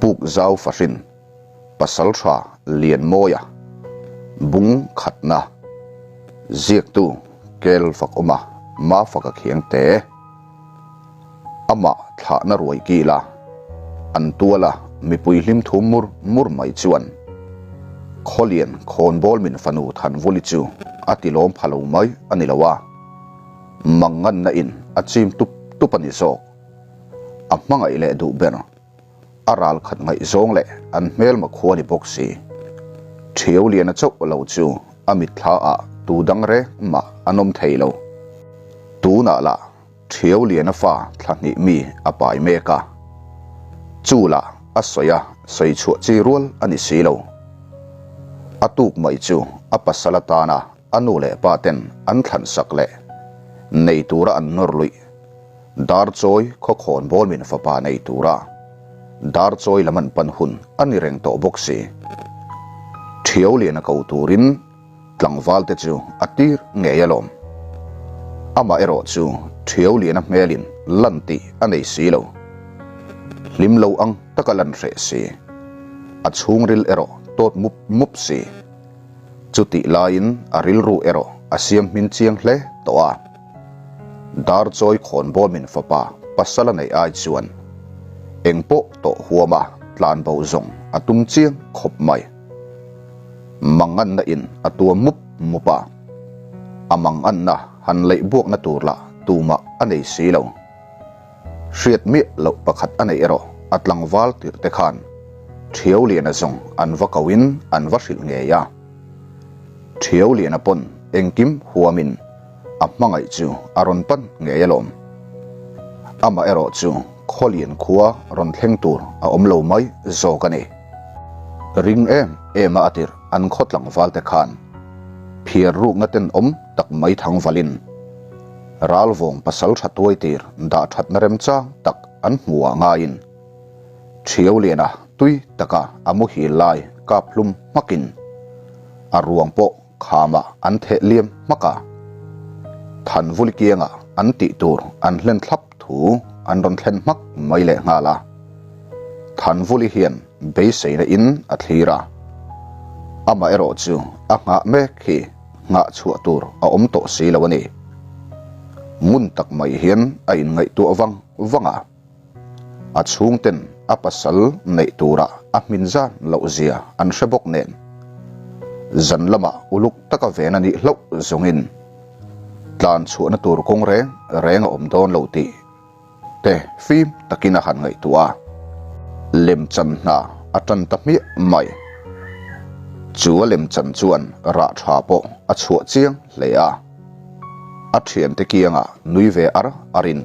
Pukzau fahrin Pasaltha Lianmawia bung khatna ziaktu Kel Fakawma Mafaka Khiangte amah thlahna ruai kila an tuala mipui hlim thum mur mur mai chuan Khawlian khawnbawl min fanu Thanvuli chu a ti lawm pha lo mai a ni lo a, manganna in a chim tup tup a ni zawk. A hmangaih leh duh ber. A ral khat ngaihzawng leh an hmelma khua ni bawk si. Thiau liana chauh lo chu a mitthla ah tu dang reng mah an awm thei lo. Tunah lah Thiau liana fa thla hnih mi a pai mek a. Chu lah a sawi a sawi chhuah chi rual a ni si lo. A tuk mai chu a pasal atana a nu leh pa ten an thlan sak leh nei tura an nawr luih. Darchawi khawkhawn bawl min fapa nei tura Darchawi lam an pan hun a ni reng tawh bawk si. Thiau lian a ko turin tlangval te chu a tir ngei alawm. Amah erawh chu Thiau lian a hmelin lan tih a nei si lo. Hlim lo ang taka lan hreh si. A chhungril erawh tawt mup mup si. Chutih laiin a rilru erawh a siam hmin chiang hle tawh a. Darchawi khawnbawl min fapa pasal a neih ai chuan engpawh tawh huama tlan bo zawng a tum chiang khawp mai. Manganna in a tuam mup mup a, a manganna han leih buakna tur lah tumah a nei si lo. Hriat miah loh pakhat a neih erawh a tlangval tirh te khan Thiau Liana zawng an va ko in an va hrilh ngei a. Thiau Liana pawn engkim huamin a hmangaih chu a rawn pan ngei alawm. Amah erawh chu Khawlian khua rawn thleng tur a awm lo mai zawk a ni. Ring em em a a tirh an khaw tlangval te khan phiar rukna tenawm tak mai thangvalin Ralvawng pasal tha tuai tir dah thatna remchang tak an hmuh ah ngaiin Thiau Liana tui taka a muhil lai kap hlum hmakin a ruang pawh khamah an theh liam hmak a, Thanvuli kiangah an tih tur an hlen thlap thu an rawn thlen hmak mai leh nghal a. Thanvuli hian beiseina in a thlir a, amaherawh chu a nghah mek hi nghah chhuah tur a awm tawh si lo a ni. Ngun tak mai hian a inngaihtuah vang vang a. A chhungten a pasal neih turah a hmin zan loh zia an hre bawk nen. Zan lamah uluk taka ven a nih hlauh zawngin tlan chhuahna tur kawng reng reng a awm dawn lo tih te fim takin a han ngaihtuah a, lemchan hna a tan ta hmiah mai. Chu a lemchan chuan rah tha pawh a chhuah chiang hle a, a thiante kiangah nui ve ar arin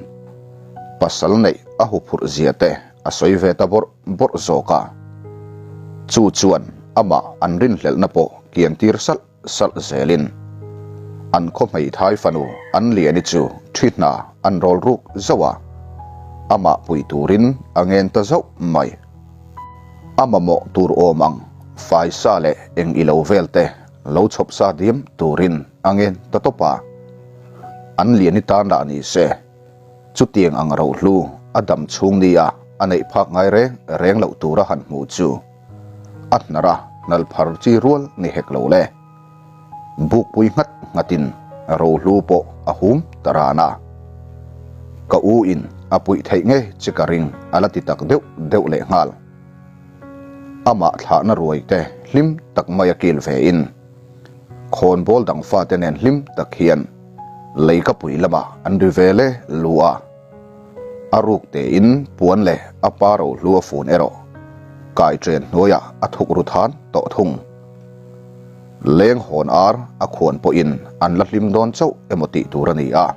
pasal neih a huphurh zia te a sawi ve ta bawrh bawrh zawk a, chu chuan amah an rinhlelhna pawh kian tir salh salh zelin an khaw hmeithai fanu an Liani chu thi hna an rawl ruk zauh a, amah pui turin a ngen ta zauh mai. A mamawh tur awm ang faisa leh eng ilo vel te lo chhawp sa diam turin a ngen ta tawp a, an Liani tan lah ni se chutiang ang rohlu a dam chhung nia a neih phak ngai reng reng loh tura han hmuh chu A hnar a hnal phar chi rual ni hek lo le. Bukpui nghat nghatin rohlu pawh a hum ta ran a. Ka u in a puih theih nge che ka ring a la ti tak deuh deuh leh nghal. Amah thlahna ruai te hlim tak mai a kil ve in khawnbawl dang fate nen hlim tak hian leikapui lamah an ri ve le lu a. A ruk tein puan leh a pa rohlu a fun erawh kai chen hnuaiah a thuk ru than tawh thung. Leng hawn ar a khuan pawhin an la hlim dawn chauh emaw tih tur a ni a.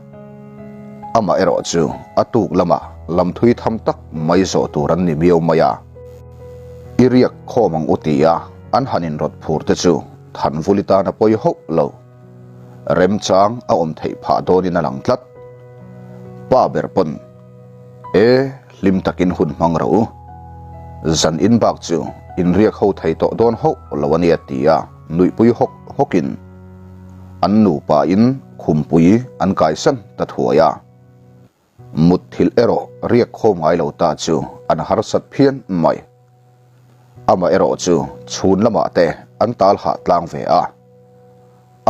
Amah erawh chu a tuk lamah lam thui tham tak mai zawh tur an ni miau mai a. I riak khawm ang u tia an han inrawt phur te chu Thanvuli tan a pawi hauh lo. Remchang a awm theih phah dawnin a lang tlat. Pa ber pawn, E, hlim takin hun hmang rawh u. Zan in bak chu in riak ho thei tawh dawn hauh lo a nia tia nuihpui hawk hawkin an nupa in khumpui an kaisan ta thuai a. Mutthilh erawh riak khawm ngai lo ta chu an harsat phian mai. Amaherawhchu chhun lamah te an tal hah tlang ve a.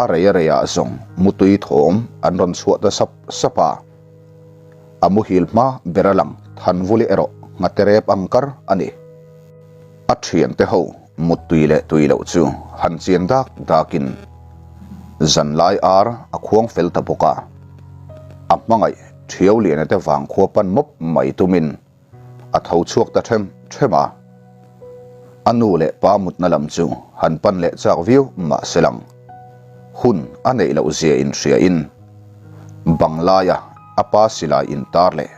A rei a reiah zawng mutui thawm an rawn chhuah ta sap sap a. A muhil hma ber a lang Thanvuli erawh nghate rep ang kar a ni. A thiante ho muttui leh tui loh chu han chian dak dakin zanlai ar a khuang fel ta bawk a. A hmangaih Thiau Liana te vangkhua pan mawp mai tumin a tho chhuak ta them them a. A nu leh pa mutna lam chu han pan leh chak viau mah se lang. Hun a neih loh zia inhriain banglaia a pa silai intar leh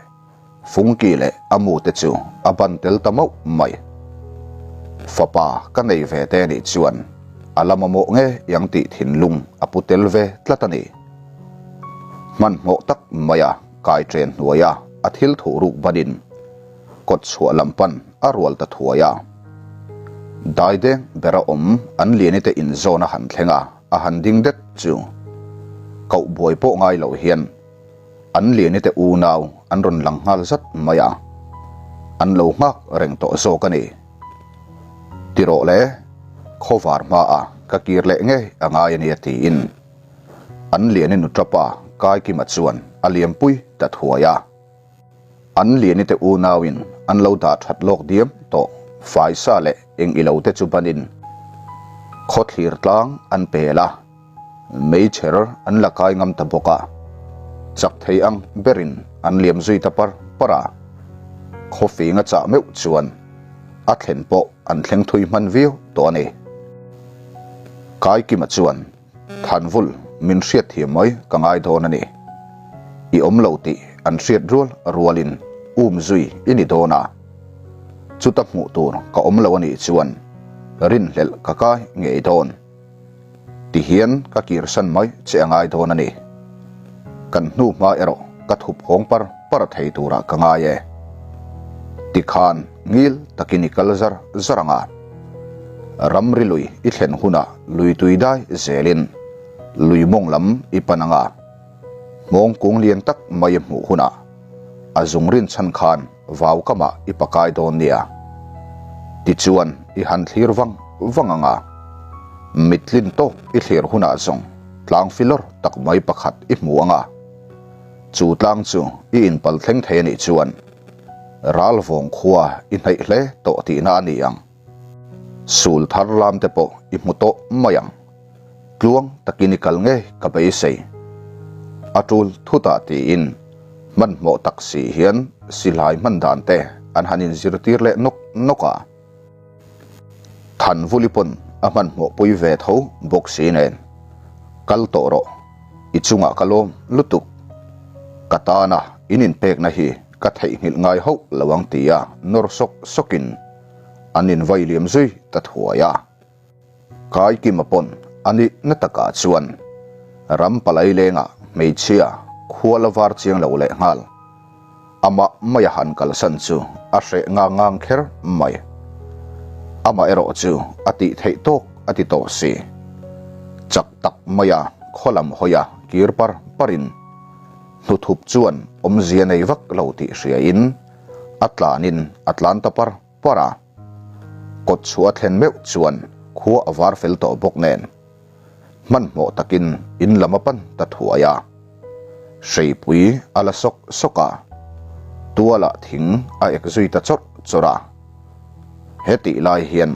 Fungki leh a mu te chu a ban tel ta mauh mai. Fapa ka nei ve te nih chuan a la mamawh nge yang tih thinlung a pu tel ve tlat a ni. Hmanhmawh tak maia kai chen hnuaia a thil thuh ruk banin kawt chhuah lam pan a rual ta thuai a. Daideng bera awm an Liani te inzawn a han thleng a, a han ding det chu koh buai pawh ngai lo hian An Liani te unau an rawn lang nghal zat mai a, an lo nghak reng tawh zawk a ni. Ti rawh le, khawvar hmaah ka kir leh ngei a ngai a nia tiin an Liani nuṭapa Kaikima chuan a liampui ta thuai a. An Liani te unauin an lo dah that lawk diam tawh faisa leh eng ilo te chu banin khawthlir tlang an pel a. Meichher an la kai ngam ta bawk a, chak thei ang berin an liam zui ta par par a. Khawfing a chah meuh chuan a thlen pawh an thleng thui hman viau tawh a ni. Kaikima chuan Thanvul min hriat thiam mai ka ngai dawn a ni. I awm lo tih an hriat rual rualin um zui i ni dawn a. Chuta hmuh tur ka awm lo a nih chuan rinhlelh ka kai ngei dawn. Tihian ka kirsan mai che a ngai dawn a ni. Kan hnu hma erawh ka thup hawng par par thei turah ka ngai e. Tikhan ngil takin i kal zar zar ang a. Ramri lui i thlen hunah lui tui dai zelin lui mawng lam i pan ang a. Hmawng kung lian tak mai i hmuh hunah a zung rinchhan khan vau kamah i pakai dawn nia. Tichuan i han thlir vang vang ang a, mittlin tawk i thlir hunah zawng tlang filawr tak mai pakhat i hmu ang a, chu tlang chu i inpal thleng thei a nih chuan ralvawng khua i hnaih hle tawh tihna a ni ang. Sul thar lam te pawh i hmu tawh mai ang. Tluang takin i kal ngei ka beisei. A tul thutah tiin hmanhmawh tak si hian silai hman dan te an han inzirtir leh nawk nawk a. Thanvuli pawn a hmanhmawh pui ve tho bawk si nen, Kal tawh rawh, i chungah ka lawm lutuk. Ka tana in inpekna hi ka theihnghilh ngai hauh lo ang tia nawr sawk sawkin an invai liam zui ta thuai a. Kaikima pawn a nih na takah chuan ram palai lengah hmeichhia khua la var chiang lo leh nghal. Amah maia han kalsan chu a hreh ngang ngang kher mai. Amah erawh chu a tih theih tawk a ti tawh si. Chak tak maia khaw lam hawia kir par parin hnuthup chuan awmzia nei vak lo tih hriain a tlanin a tlan ta par par a. Kawt chhuah a thlen meuh chuan khua a var fel tawh bawk nen hmanhmawh takin in lam a pan ta thuai a. Hreipui a la sawk sawk a, tualah thing a ek zui ta chawrh chawrh a. He tih lai hian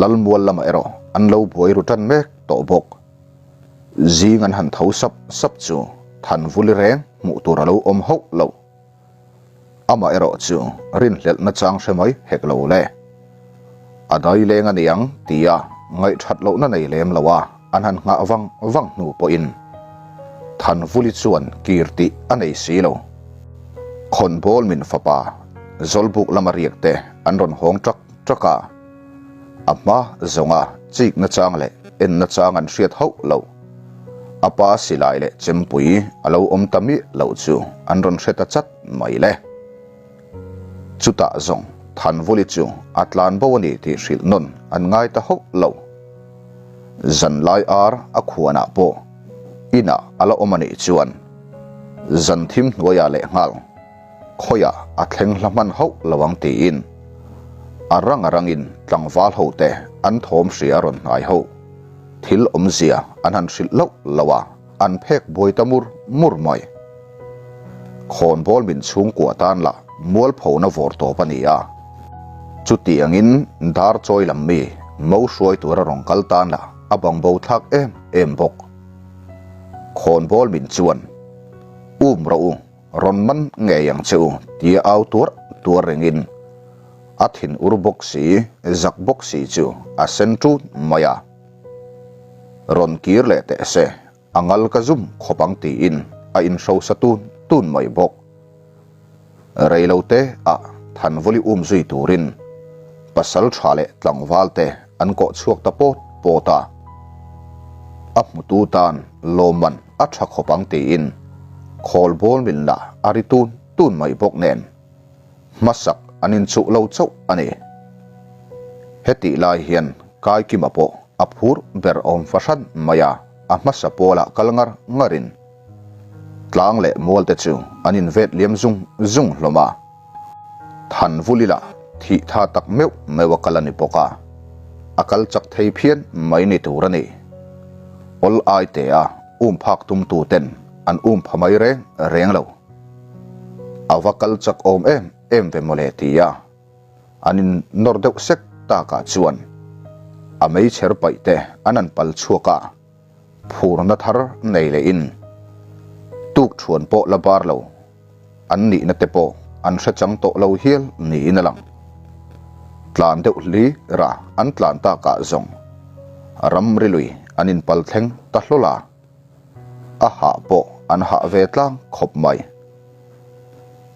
Lalmual lamah erawh an lo buai ru tan mek tawh bawk. Zing an han tho sap sap chu Thanvuli reng hmuh tur a lo awm hauh lo. Amah erawh chu rinhlelh nachang hre mai hek lo le. A dai leng a niang tia ngaihthat lohna nei lem lo a an han nghah vang vang hnu pawhin Thanvuli chuan kir tih a nei si lo. Khawnbawl min fapa Zawlbuk lama riak te an rawn hawng ṭak ṭak a, a hma zawnga chik nachang leh en nachang an hriat hauh lo. A pa silai leh chempui a lo awm ta miah loh chu an rawn hre ta chat mai le. Chutah zawng Thanvuli chu a tlan bo a ni tih hrilh nawn an ngai ta hauh lo. Zanlai ar a khuanah pawh inah a la awm a nih chuan zan thim hnuaiah leh nghal khawiah a thleng hla hman hauh lo ang tiin. A rang a rangin tlangval hote an thawm hria rawn hnai ho. Thil awmzia an han hrilh loh loh a, an phek buai ta mur mur mai. Khawnbawl min chhungkua tan lah mualphona vawr tawp a ni a. Chutiangin dar chawi lam mi mo hruai tura rawn kal tan lah a bangbo thlak em em bawk. Khawnbawl min chuan, Um rawh u, rawn man ngei ang che u tia au tuar tuar rengin a thin ur bawk si, zak bawk si chu a sen ṭun mai a. Rawn kir leh teh se, a ngal ka zum khawp ang tiin a inhrosa tun tun mai bawk. Reilote ah Thanvawli um zui turin pasal tha leh tlangval te an kawh chhuak ta pawt pawt a. A hmutu tan lawmman a tha khawp ang tiin khawl bawl mil lah a ri tun tun mai bawk nen hmasak an inchuh lo chauh a ni. Hetih lai hian Kaikima pawh a phur ber awm fahran mai a, a hmasa pawlah kal ngar ngarin Tlang leh mual te chu an invet liam zung zung hlawm a. Thanvuli lah thih tha tak meuh meuh a kal a ni bawk a, a kal chak thei phian mai ni tur a ni. Awl ai te a um phak tum tu ten an um pha mai reng reng lo. A va kal chak awm em em ve mawle ti a, an in nawr deuh sek takah chuan a meichher paih te an han pal chhuak a. Phurna thar nei leh in tuk thuan pawh la bar lo an nihna te pawh an hre chang tawh lo hial niin a lang. Tlan deuh hli ra an tlan takah zawng ramri lui an inpal thleng ta hlawl a, a hah pawh an hah ve tlang khawp mai.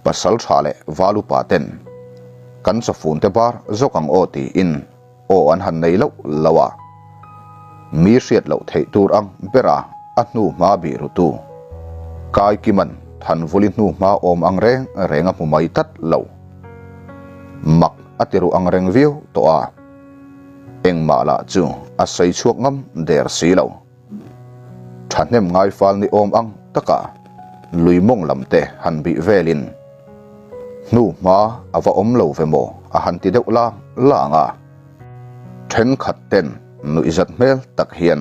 Pasal tha leh val upa ten kan chawfun te bar zawk ang aw tiin Aw an han nei loh loh a, mi hriat loh theih tur ang bera a hnu hma bih rutu Kaikiman Thanvuli hnu hma awm ang reng reng a hmu mai tlat lo. Mak a ti ruh ang reng viau tawh a, engmah lah chu a sawi chhuak ngam der si lo. Thahnem ngaifal ni awm ang taka lui mawng lam te han bih velin hnu hma a va awm lo ve maw a han ti deuh lang lang a. Thenkhat ten nuihzat hmel tak hian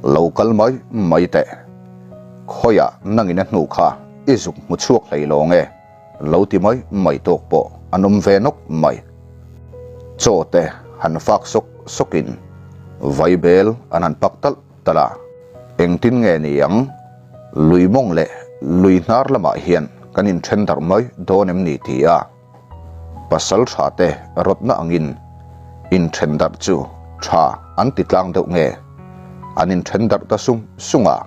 lo kal mai mai teh. Khawiah nangin a hnu kha i zuk hmu chhuak hlei lawng e lo ti mai mai tawk pawh an awm ve nawk mai. Chaw te han fak sawk sawkin vaibel an han pak talh talh a. Engtin nge ni ang? Lui mawng leh lui hnar lamah hian kan inthen darh mai dawn em ni ti a pasal tha te rawtna angin inthen darh chu tha an ti tlang deuh nge an inthen darh ta sung sung a.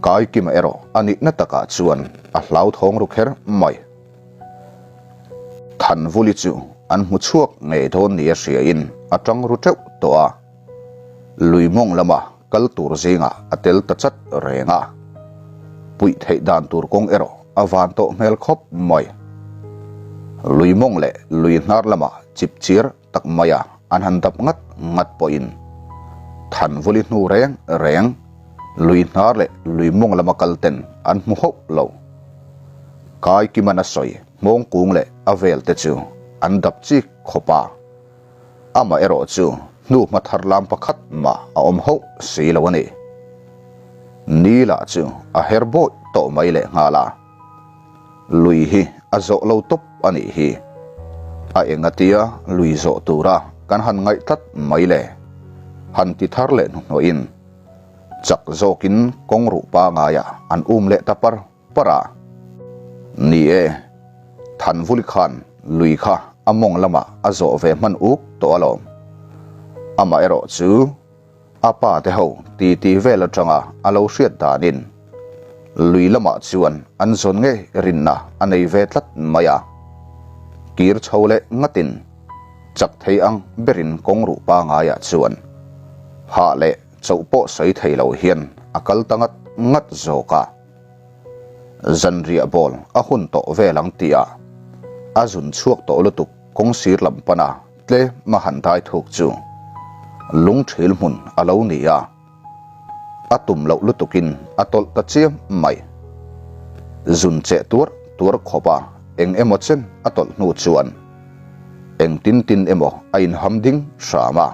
Kaikima erawh a nihna takah chuan a hlauthawng ru kher mai. Thanvuli chu an hmu chhuak ngei dawn nia hriain a tang ru teuh tawh a, lui mawng lama kal tur zingah a tel ta chat reng a. Puih theih dan tur kawng erawh a van tawh hmel khawp mai. Lui mawng leh lui hnar lamah chipchir tak maia an han dap ngat ngat pawhin Thanvuli hnu reng reng lui hnar leh lui mawng lama kal ten an hmu hauh lo. Kaikiman a sawi hmawng kung leh a vel te chu an dap chik khawp a, amaherawh chu hnu hma thar lam pakhat mah a awm hauh si lo a ni. Ni lah chu a her bawih tawh mai lehnghal a. Lui hi a zawh lo tawp a nih hi. A engatia lui zawh tura kan han ngaih tlat mai le? Han ti thar leh hnuhnawhin chak zawkin kawng ruh pangaiah an um leh ta par par a. Ni e, Thanvuli khan lui kha a mawng lamah a zawh ve hman uk tawh alawm. Amaherawh chu A pa te ho titi vel atanga a lo hriat danin lui lamah chuan an zawn ngei rinna a nei ve tlat mai a. Kir chho leh ngatin chak thei ang berin kawng ruh pangaiah chuan hah leh chauh pawh sawi thei lo hian a kal ta ngat ngat zawk a. Zanriah bawl a hun tawh vel ang tihah a zun chhuak tawh lutuk kawng sir lam pana Tlem a han dai thuk chu lungthil hmun a lo ni a, a tum loh lutukin a tawlh ta chiam mai. Zun cheh tuar tuar khawpa eng emaw chen a tawlh hnu chuan. Engtin tin emaw a inham ding hram a.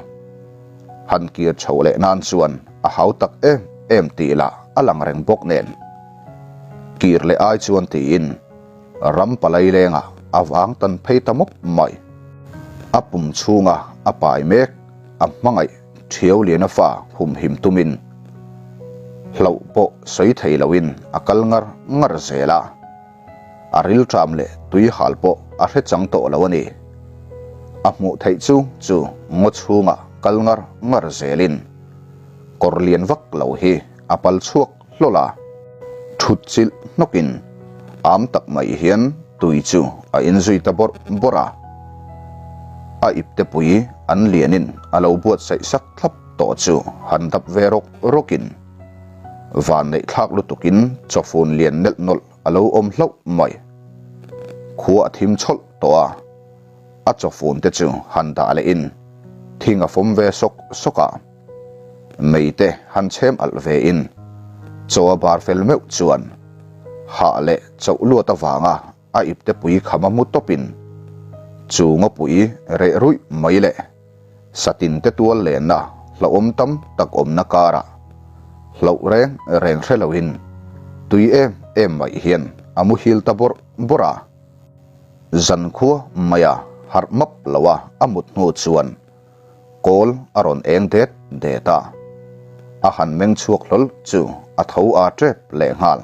Han kir chhoh leh nan chuan a hau tak em em tih lah a lang reng bawk nen. Kir leh ai chuan tiin ram palai lengah a vang tan phei ta mawp mai. A pum chhunga a pai mek a hmangaih Thiau Liana fa humhim tumin hlauh pawh sawi thei loin a kal ngar ngar zel a. A rilṭam leh tui hal pawh a hre chang tawh lo a ni. A hmuh theih chu chu ngaw chhungah kal ngar ngar zelin kawr lian vak lo hi a pal chhuak hlawl a. Thut chilh hnawkin am tak mai hian tui chu a inzui ta bawrh bawrh a. A ipte pui an lianin a lo buatsaih sak thlap tawh chu han dap ve rawk rawkin Vanneih thlak lutukin chawfun lian nelh nawlh a lo awm hlauh mai. Khua a thim chhawlh tawh a, a chawfun te chu han dah lehin thing a fawm ve sawk sawk a. Mei te han chhem alh ve in chaw a bar fel meuh chuan hah leh chauh luat avanga a ipte pui kham a mu tawpin chu ngawpui reh ruih mai leh Satin te tual lenna hlauhawm tam tak awmna karah hlauh reng reng hre loin tui em em mai hian a muhil ta bawrh bawrh a. Zankhua maia harh map loa a mut hnu chuan kawl a rawn eng det det a, a han meng chhuak hlawl chu a tho a tep lehnghal.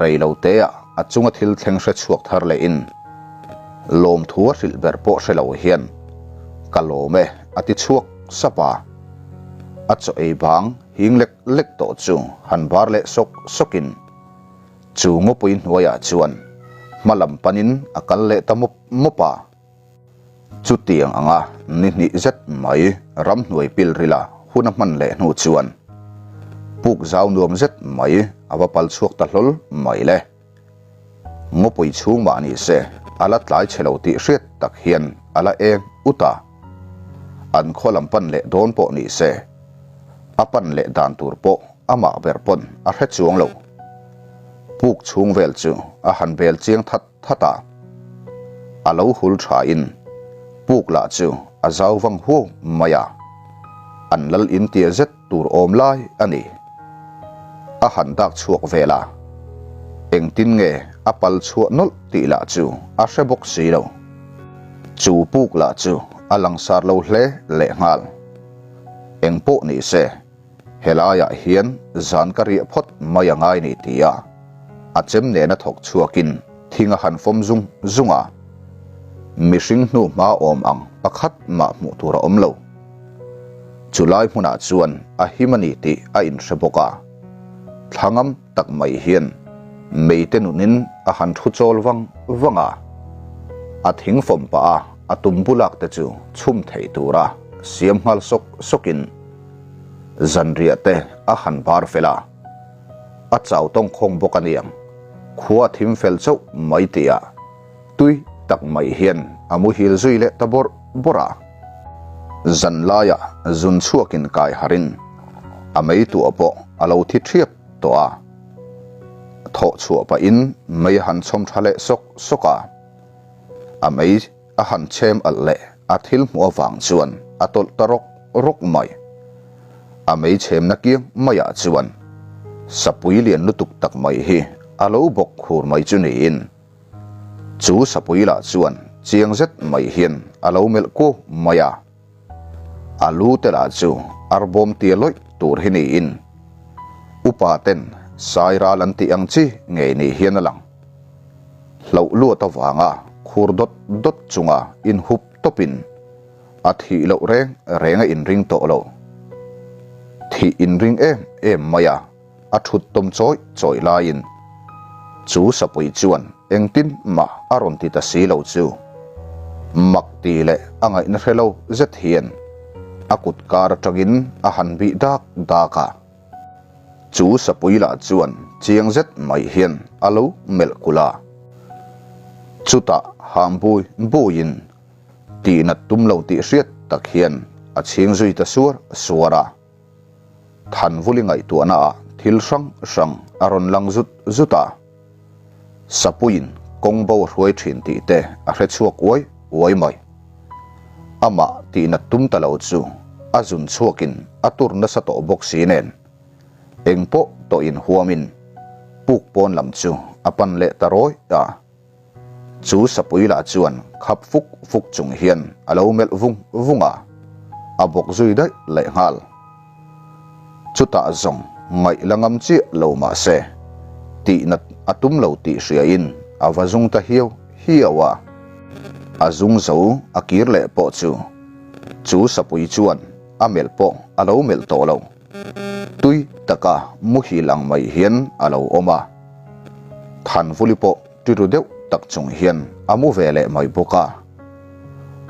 Rei lo teah a chunga thil thleng hre chhuak thar lehin Lawmthu a hrilh ber pawh hre lo hian ka lawm e a ti chhuak sap a. A chaw ei bang hing lek lek tawh chu han bar leh sawk sawkin chu ngawpui hnuaiah chuan hma lam panin a kal leh ta mawp mawp a. Chutiang anga ni hnih zet mai ramhnuai pilrila hun a hman leh hnu chuan puk zau nuam zet mai a va pal chhuak ta hlawl mai le. Ngawpui chhung mah ni se a la tlai chhe lo tih hriat tak hian a la eng ut a. An khaw lam pan leh dawn pawh ni se a pan leh dan tur pawh amah ber pawn a hre chuang lo. Puk chhung vel chu a han bel chiang that that a. A lo hul tha in puk lah chu a zau vang huau mai a. An lal in tia zet tur awm lai a ni. A han dak chhuak vel a, engtin nge a pal chhuah nawlh tih lah chu a hre bawk si lo. Chu puk lah chu a langsar lo hle lehnghal. Eng pawh ni se, helaiah hian zan ka riah phawt mai a ngai ni tia a chem nena thawk chhuakin thing a han fawm zung zung a. Mihring hnu hma awm ang pakhat mah hmuh tur a awm lo. Chu lai hmunah chuan a him a ni tih a inhre bawk a, thlangam tak mai hian meite nunin a han thu chawl vang vang a, a thing fawm pah a a tum bulak te chu chhum thei tura siam nghal sawk sawkin zanriah te a han bar fel a, a chau tawngkhawng bawk a niang, khua a thim fel chauh mai tihah. Tui tak mai hian a muhil zui leh ta bawrh bawrh a. Zan laiah zun chhuakin kai harin a mei tuah pawh a lo thi ṭhiap tawh a. Thawh chhuah pahin mei a han chhawm ṭha leh sawk sawk a. A mei a han chhem alh leh a thil hmuh avang chuan a tawlh ta rawk rawk mai. A mei chhemna kiang maiah chuan sapui lian lutuk tak mai hi a lo bawk khur mai chu niin. Chu sapui lah chuan chiang zet mai hian a lo melh kuau mai a. A lu te lah chu arbawm tia lawih tur hi niin upa ten sai ral an tih ang chi ngei ni hian a lang. Hlauh luat avanga khur dawt dawt chunga inhup tawpin a thih loh reng reng a inring tawh lo. Thih inring em em mai a. A thut tawm chawih chawih laiin chu sapui chuan engtin mah a rawn ti ta si lo chu mak ti leh a ngaihna hre lo zet hian a kut kar atangin a han bih dak dak a. Chu sapui lah chuan chiang zet mai hian a lo melh kulh a. Chutah ham bui buiin tihnat tum lo tih hriat tak hian a chhing zui ta suar suar a. Thanvuli ngaihtuahnaah thil hrang hrang a rawn lang zut zut a, Sapuiin kawng bo a hruai thin tih te a hre chhuak uai uai mai. Amah tihnat tum ta lo chu a zun chhuakin a tur nasa tawh bawk si nen engpawh tawh inhuamin puk pawn lam chu a pan leh ta rawih a. Chu sapui lah chuan khap fuk fuk chung hian a lo melh vung vung a, a bawk zui daih leh nghal. Chutah zawng ngaih la ngam chiah lo mah se, tihnat a tum lo tih hriain a va zung ta hiau hiau a. A zung zo a kir leh pawh chu, chu sapui chuan a melh pawh a lo melh tawh lo. Tui taka muhil ang mai hian a lo awm a. Thanvuli pawh tiru deuh tak chung hian a mu ve leh mai bawk a.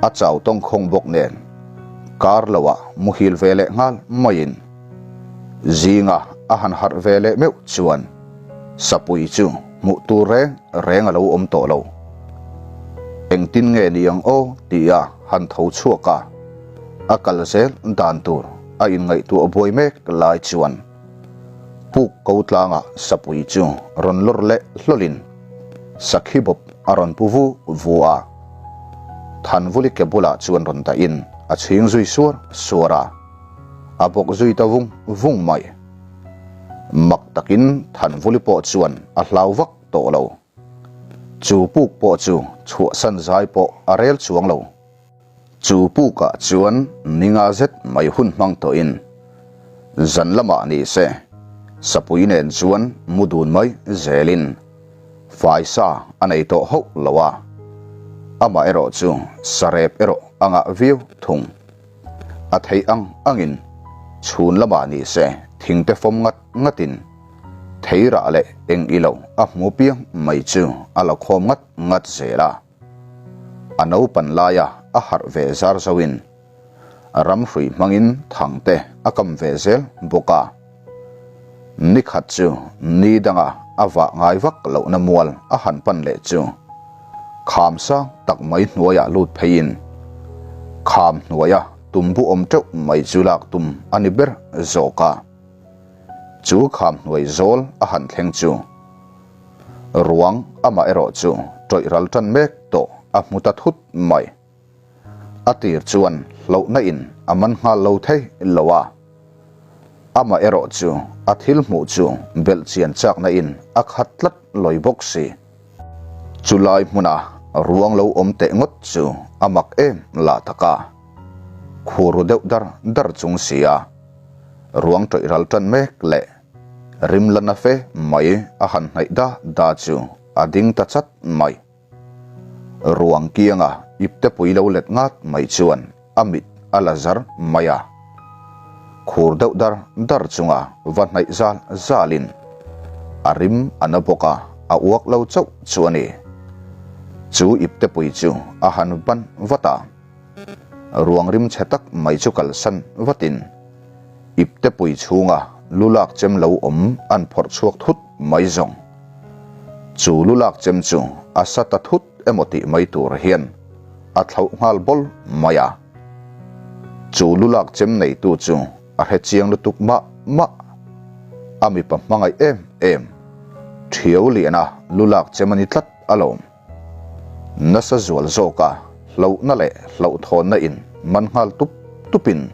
A chau tawngkhawng bawk nen kar loah muhil ve leh nghal maiin zinga a han harh ve leh meuh chuan sapui chu hmuh tur reng reng a lo awm tawh lo. Engtin nge ni ang aw tia han tho chhuak a, a kal zel dan tur a inngaihtuah buai mek lai chuan puk ko tlangah sapui chu rawn lawr leh hlawlin sakhi bawp a rawn pu vu vu a. Thanvuli ke bulah chuan rawn dahin a chhing zui suar suar a, a bawk zui ta vung vung mai. Mak takin Thanvuli pawh chuan a hlau vak tawh lo. Chu puk pawh chu chhuahsan zai pawh a rel chuang lo. Chu pukah chuan ninga zet mai hun hmang tawhin zan lamah ni se sapui nen chuan mu dun mai zelin faisa a nei tawh hauh lo a, amah erawh chu sarep erawh a ngah viau thung. A theih ang angin chhun lamah ni se thingte fawm ngat ngatin theirah leh eng ilo a hmu piang mai chu a la khawm ngat ngat zel a. A naupan laia a harh ve zar zoin ramhrui hmangin thangte a kam ve zel bawk a. Nikhat chu ni danga a vah ngai vak lohna mual a han pan leh chu kham sang tak mai hnuaiah lut pheiin kham hnuaia tumbu awm teuh mai chu lak tum a ni ber zawk a. Chu kham hnuai zawl a han thleng chu Ruang amah erawh chu tawih ral tan mek tawh a hmu ta thut mai. A tir chuan hlauhna in a man nghal lo thei lo a. Amah erawh chu a thil hmuh chu belh chian chakna in a khat tlat lawi bawk si. Chulai hmuna ruang lo awm teh ngawt chu a mak em lah tak a. Khur ru deuh dar dar chung si a. Ruang tawih ral tan mek leh Rim la na fe mai a han hnaih da da chu a ding ta chat mai. Ruang kianga iptepui lo let ngat mai chuan a mit a la zar mai a. Khur deuh dar dar chunga va hnaih zal zalin a rim a na bawk a, a uak lo chauh chu a ni. Chu iptepui chu a han ban vat a. Ruang rim chhe tak mai chu kalsan vatin iptepui chhunga lu lak chem lo awm an phawrh chhuak thut mai zawng. Chu lu lak chem chu a sa ta thut emaw tih mai tur hian a thlauh nghal bawl mai a. Chu lu lak chem neitu chu a hre chiang lutuk mah mah. A mipa hmangaih em em Thiau Liana lu lak chem a ni tlat alawm. Nasa zual zawka hlauhna leh hlauhthawnna in man nghal tup tupin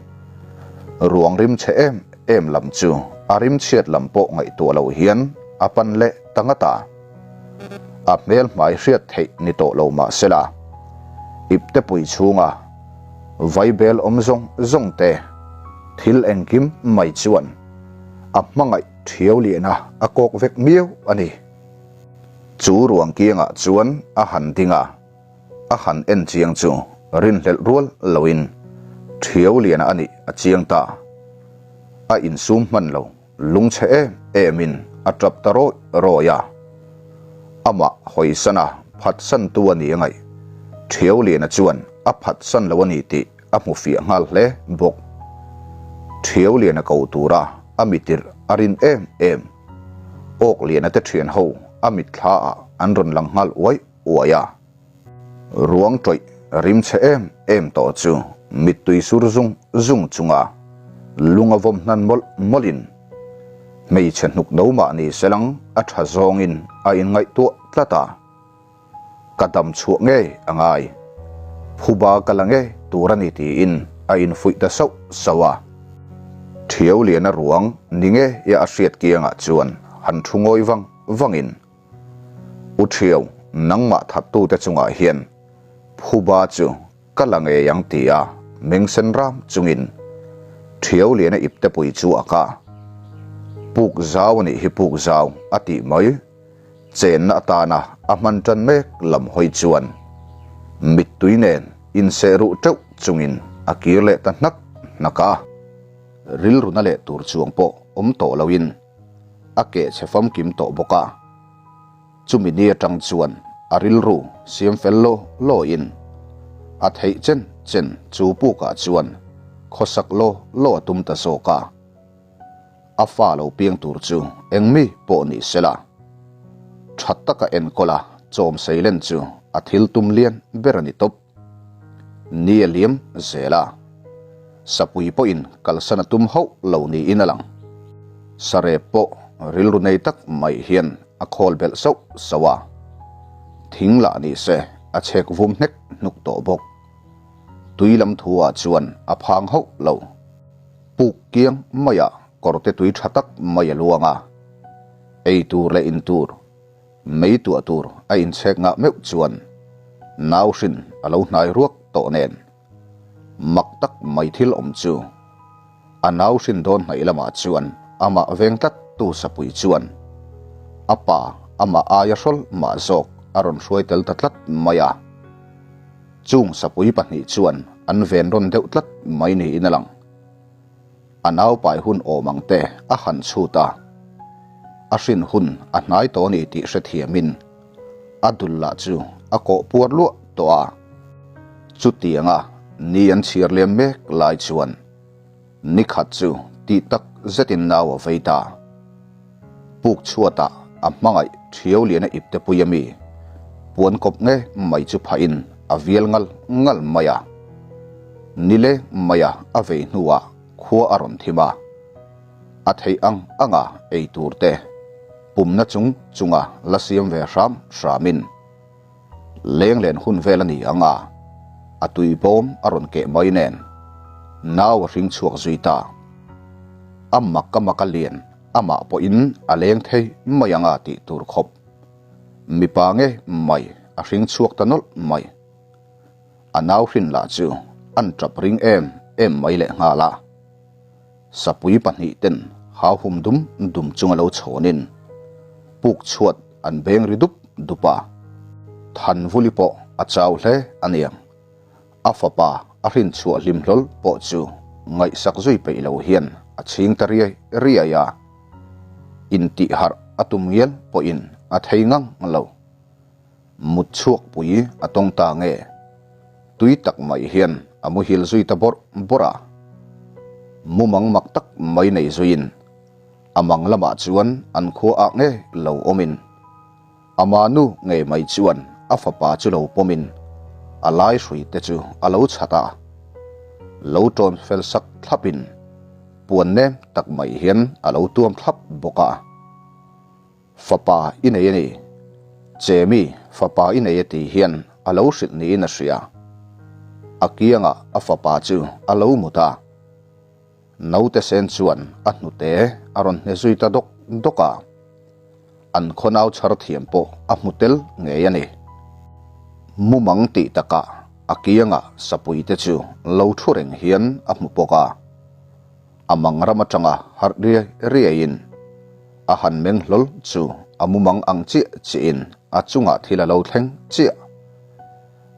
ruang rim chhe em em lam chu a rim chhiat lam pawh ngaihtuah lo hian a pan leh ta ngat a. A hmel hmai hriat theih ni tawh lo mah sela, iptepui chhunga vaibel awm zawng zawng te thil engkim mai chuan a hmangaih thiau lian a, a kawk vek miau a ni. Chu ruang kiangah chuan a han ding a, a han en chiang chu rinhlelh rual loin Thiau Liana a nih a chiang ta. A insum hman lo, lungchhe em emin a tap ta rawih rawih a. Amah hawisan a phatsantu a ni a ngaih. Thiau Liana chuan a phatsan lo a ni tih a hmu fiah nghal hle bawk. Thiau Liana ko tura a mitirh a rin em em. Awk liana te thian ho a mitthla ah an rawn lang nghal uai uai a. Ruang tawih rim chhe em em tawh chu mittui sur zung zung chunga lung a vawm hnan mawlh mawlhin hmeichhe hnuk no mah ni selang a tha zawngin a inngaihtuah tlat a. Ka dam chhuah ngei a ngai. Phuba ka la ngei tur a ni tiin a infuih ta sauh sauh a. Thiau liana ruang ni nge ia a hriat kiangah chuan han thu ngawi vang vangin, U Thiau, nangmah thattute chungah hian phuba chu ka la ngei ang ti a meng sen ram chungin Thiau liana iptepui chu a ka. Puk zau a nih hi puk zau a tih mai. Chenna atana a hman tan mek lam hawi chuan mittui nen inseh ruh teuh chungin a kir leh ta hnak hnak a. Rilruna leh tur chuang pawh awm tawh loin a keh chhe famkim tawh bawk a. Chumi ni atang chuan a rilru siam fel law lawin a theih chen chen chu pukah chuan khawsak law law a tum ta zawk a. A fa lo piang tur chu eng mi pawh ni se la, tha taka enkawl a chawm seilen chu a thil tum lian ber a ni tawp. Ni a liam zel a, sapui pawhin kalsan a tum hauh lo niin a lang. Sarep pawh rilru nei tak mai hian a khawl belh sauh sauh a, thing lah ni se a chhek vum hnek hnuk tawh bawk. Tui lam thu ah chuan a phang hauh lo. Puk kiang maiah kawrte tui tha tak mai a luang a, ei tur leh in tur, mei tuah tur a inchhek ngah meuh chuan nau hrin a lo hnai ruak tawh nen. Mak tak mai thil awm chu a nau hrin dawn hnaih lamah chuan amah veng tlat tu sapui chuan a pa amah aia hrawl mah zawk a rawn hruai tel ta tlat mai a. Chung sapui pahnih chuan an ven rawn deuh tlat mai niin a lang. A naupai hun awm ang te a han chhut a, a hrin hun a hnai tawh a ni tih hrethiamin a dul lah chu a kawh puar luah tawh a. Chutianga ni an chhiar liam mek lai chuan Nikhat chu tih tak zetin nau a vei ta. Puk chhuatah a hmangaih Thiau Liana iptepui a mi puan kawp nge mai chu phahin a vial ngal ngal mai a. Nile maia a vei hnuah khua a rawn thim a. A theih ang anga ei tur te pumna chung chunga la siam ve hram hramin. Lenglen hun vel a ni ang a, a tui bawm a rawn keh mai nen nau a hring chhuak zui ta. A mak a mak a lian amah pawhin a leng thei mai ang a tih tur khawp. Mipa nge mai a hring chhuak ta nawlh mai. A nau hrin lah chu an tap ring em em mai lehnghal a. Sapui pahnih ten hau hum dum dum chunga lo chhawnin puk chhuat an beng ri dup dup a. Thanvuli pawh a chau hle a niang. A fapa a hrin chhuah hlim hlawl pawh chu ngaihsak zui peih lo hian a chhing ta riai riai a. Intihharh a tum ngial pawhin a thei ngang lo. Mut chhuak pui a tawng ta nge? Tui tak mai hian a muhil zui ta bawrh bawrh a. Mumang mak tak mai nei zuiin a mang lamah chuan an khua ah nge lo awmin ama nu ngei mai chuan a fapa chu lo pawmin a lai hrui te chu a lo chhat a. Lo tawn fel sak thlapin puan nem tak mai hian a lo tuam thlap bawk a. Fapa i nei a ni. Chemi, fapa i nei a tih hian a lo hrilh niin a hria. A kiangah a fapa chu a lo mut a. Naute sen chuan a hnute a rawn hne zui ta dawk dawk a. An khaw nau chhar thiam pawh a hmu tel ngei a ni. Mumang tih takah a kiangah sapui te chu lo thu reng hian a hmu bawk a. A mang ram atanga harh riai riaiin a han meng hlawl chu a mumang ang chiah chiahin a chungah thil a lo thleng chiah.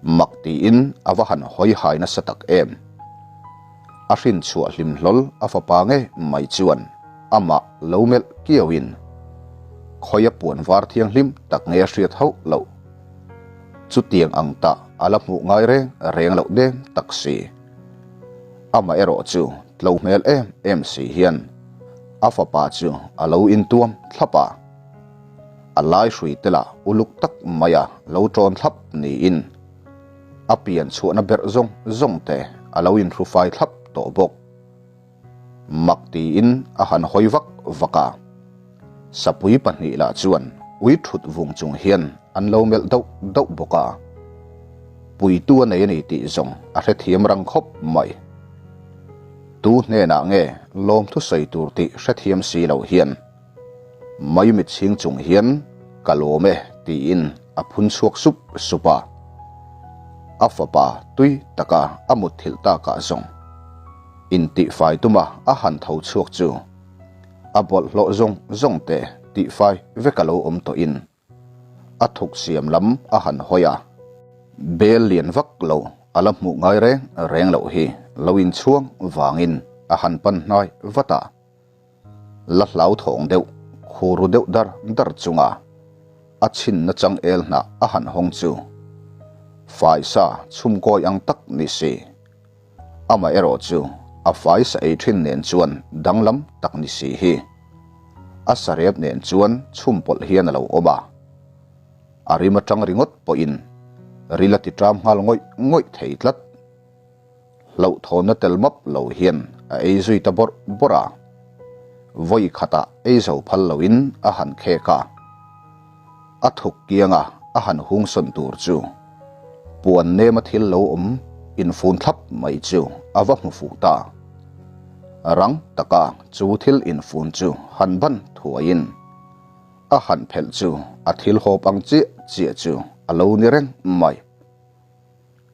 Mak tiin a va han hawi hai nasa tak em. A hrin chhuah hlim hlawl a fapa nge mai chuan amah lo melh kiauin khawi a puan var thianghlim tak nge a hriat hauh loh. Chutiang ang tah a la hmuh ngai reng reng loh dem tak si. Amaherawh chu tlo hmel em em si hian a fapa chu a lo intuam thlap a, a lai hrui te lah uluk tak maia lo tawn thlap niin a pian chhuahna berh zawng zawng te a lo inhru fai thlap tawh bawk. Mak tiin a han hawi vak vak a, sapui pahnih lah chuan ui thut vung chung hian an lo melh dauh dauh bawk a. Puitu a nei a ni tih zawng a hrethiam rang khawp mai. Tu hnenah nge lawmthu sawi tur tih hrethiam si lo hian maimit chhing chung hian ka lawm e tiin a phun chhuak sup sup a. A fapa tui taka a mutthilh takah zawng intihfai tuma a han tho chhuak chu a bawlhhlawh zawng zawng te tihfai vek a lo awm tawhin A thuk siam lam a han hawi a, bel lian vak lo a la hmuh ngai reng reng loh hi lo inchhuang vangin a han pan hnai vat a. La hlauthawng deuh, khuru deuh dar dar chunga a chhinna changel hnah a han hawng chu faisa chhumkawi ang tak ni si. Amaherawh chu a fai sa ei thin nen chuan danglam tak ni si hi. A sarep nen chuan chhum pawlh hian a lo awm a. A rim atang ringawt pawhin ril a ti ṭam nghal ngawih ngawih thei tlat. Hlauhthawnna tel map lo hian a ei zui ta bawrh bawrh a. Vawi khatah ei zo phal loin a han khek a. A thuk kianga a han hung sawn tur chu puan nema thil lo awm infun thlap mai chu a va hmu fuh ta. Rang taka chu thil infun chu han ban thuaiin a han phelh chu a thil hawp ang chiah chiah chu a lo ni reng mai.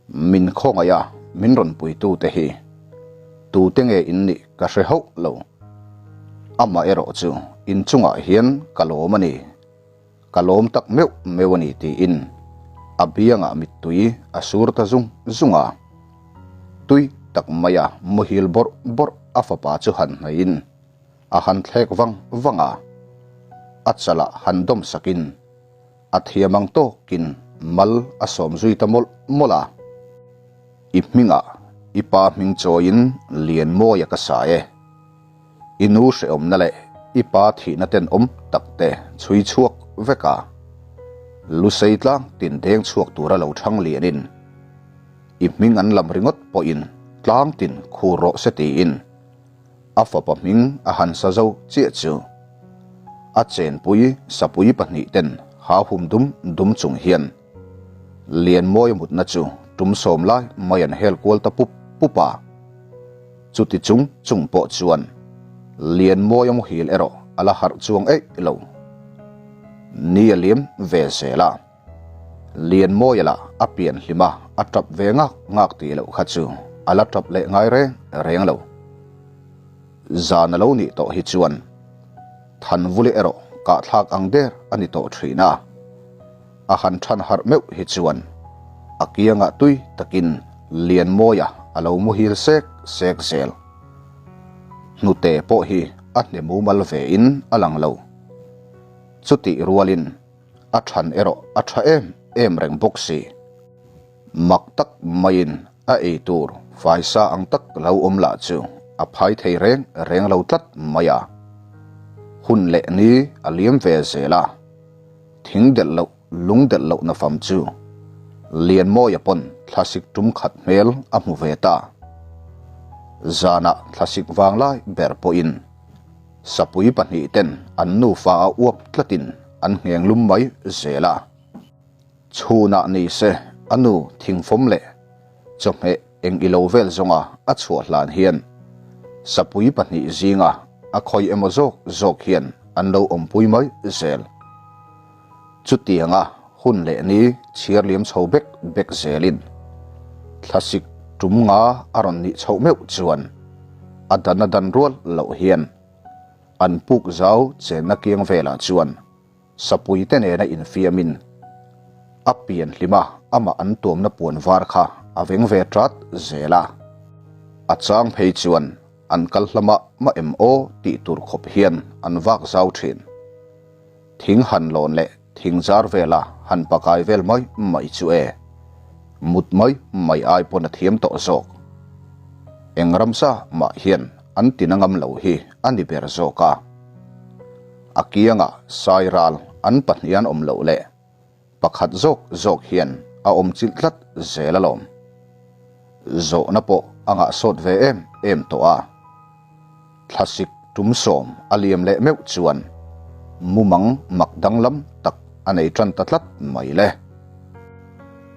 Min khawngaih a, min rawn puitu te hi tute nge in nih ka hre hauh lo. Amah erawh chu in chungah hian ka lawm a ni, ka lawm tak meuh meuh a ni tiin a biangah mittui a sur ta zung zung a. Tui tak maia muhil bawrh bawrh a fapa chu han hnaihin a han thlek vang vang a, a chalah han dawm sakin A thiam ang tawkin mal a sawm zui ta mawlh mawlh a. I hmingah i pa hming chawiin Lianmawia ka sa e. I nu hrehawmna leh i pa thihna tenawm tak te chhui chhuak vek a. Lusei tlang tin deng chhuak tura lo thang lianin i hming an lam ringawt pawhin tlang tin khur rawh se tiin A fapa hming a han sa zo chiah chu a chenpui sapui pahnihten ha hum dum dum chung hian Lianmawia mutna chu tum sawm lai mai an hel kual ta pup pup a. Chuti chung chung pawh chuan Lianmawia muhil erawh a la harh chuang eih lo. Ni a liam ve zel a. Lianmawia lah a pian hlim a, a tap ve ngak ngak tih loh kha chu a la tap leh ngai reng reng lo. Zan a lo nih tawh hi chuan Thanvuli erawh kahthlak ang der a ni tawh thin a, a han than harh meuh hi chuan a kiangah tui takin Lianmawia a lo muhil sek sek zel. Hnute pawh hi a hne mumal vein a lang lo. Chutih rualin A than erawh a tha em em reng bawk si. Mak tak maiin a ei tur faisa ang tak lo awm lah chu a phai thei reng reng lo tlat mai a. Hun leh ni a liam ve zel a, thing delh loh lung delh loh na fam chu Lianmawia pawn thlasik tum khat hmel a hmu ve ta. Zanah thlasik vanglai ber pawhin Sapui pahnihten an nufa a uap tlatin an ngheng lum mai zel a. Chhunah ni se a nu thingfawm leh chawhmeh eng ilo vel zawnga a chhuah hlan hian sapui pahnih zinga a khawi emaw zawk zawk hian an lo awmpui mai zel. Chutianga hun leh ni chhiar liam chho bek bek zelin thlasik tum nga a rawn nih chhoh meuh chuan a dan a dan rual loh hian an puk zau chenna kiang velah chuan sapui te nena infiamin a pian hlima amah an tuamna puan var kha a veng ve tat zel a. A chang phei chuan an kal hla mah mah em aw tih tur khawp hian an vak zau thin. Thing han lawn leh thing zar vela han pakai vel mai mai chu e. Mut mai mai ai pawn a thiam tawh zawk. Eng ramsa mah hian an tina ngam lo hi a ni ber zawk a. A kiangah sai ral an pahnih an awm loh leh pakhat zawk zawk hian a awm chilh tlat zel alawm. Zawhna pawh a ngahsawt ve em em tawh a. Thlasik tum sawm a liam leh meuh chuan mumang mak danglam tak a nei tan ta tlat mai le.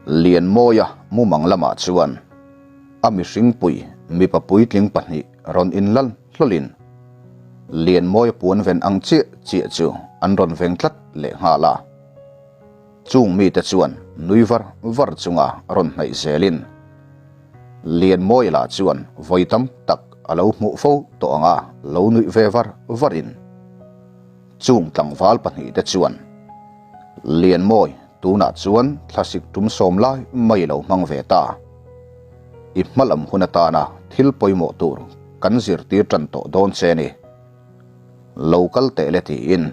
Lianmawia mumang lamah chuan a mihringpui mipa puitling pahnih rawn inlal hlawlin Lianmawia puan ven ang chiah chiah chu an rawn veng tlat lehnghal a. Chung mite chuan nui var var chunga rawn hnaih zelin Lianmawia lah chuan vawi tam tak a lo hmuh fo tawh anga lo nuih ve var varin chung tlangval pahnihte chuan Lianmawi tunah chuan thlasik tum sawm lai mai lo hmang ve ta. I hmalam hun atana thil pawimawh tur kan zirtir tan tawh dawn che ni. Lo kal teh le tiin